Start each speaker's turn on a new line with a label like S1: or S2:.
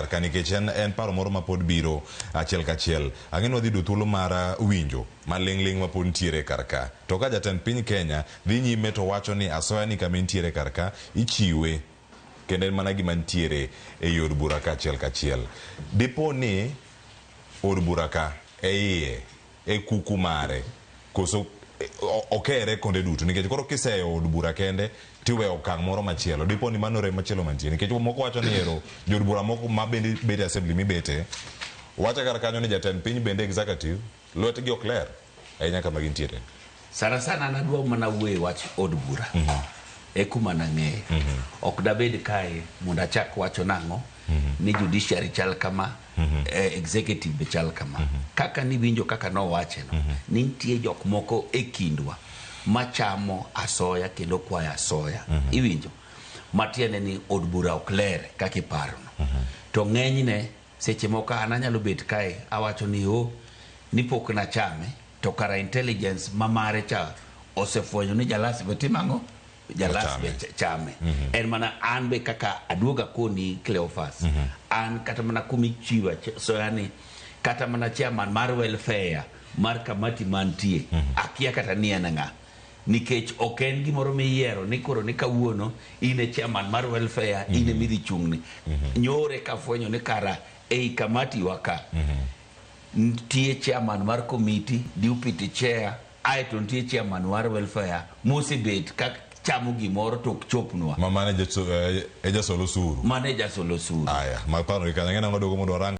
S1: kar ka nikech en, en paro moro ma pod biro achiel kachiel. Ang'e ni wadhi yudo thuolo mar winjo maling'ling' ma pod nitiere kar ka. To ka jatend piny Kenya dhi nyime to wacho ni asoya ni kama entiere kar ka ichiwe kendo en mana gima nitiere ei od bura ka achiel kachiel. Dipo ni od bura ka e iye e kuku mare koso okere konde duto nikech koro kiseyo od bura kende tiweyo okang' moro machielo dipo ni mano rem machielo mantie nikech moko wacho ni ero jood bura moko ma bende bete assembly mibete wacho kar kanyo ni jatend piny bende executive lwetgi ok ler ahinya kama gintiere.
S2: Sana sana an adwa mana wuoyo e wach od bura. E kuma nang'eyo. Ok dabed kae mondo achak wacho nang'o ni judiciary chal kama, executive be chal kama. Kaka niwinjo kaka nowache no, ni nitie jok moko e kindwa machamo asoya kendo kwayo asoya. Iwinjo? Matiende ni od bura ok ler kaka iparo no. To ng'enyne seche moko an anyalo bet kae awacho ni o ni pok nachame to kara intelligence ma mare cha osefwenyo ni Jalas be timo ang'o? Jalas be chame. En mana an be kaka aduoga koni Cleophas. An kata mana kumichiwa soya ni kata mana chairman mar welfare mar kamati mantie akia kata ni en ng'a. Nikech ok en gimoro miyiero ni koro ni kawuono in e chairman mar welfare in ema idhi chung'ni. Nyoro eka afwenyo ni kara ei kamati wa ka nitie chairman mar committee, deputy chair, aeto nitie chairman mar welfare mosebet ka chamo gimoro to ok chopnwa.
S1: Ma mano e jasol osuru.
S2: Mano e jasol osuru.
S1: Aya, mag paro gi kanyo. Ang'e nang'o duogo mondo warang.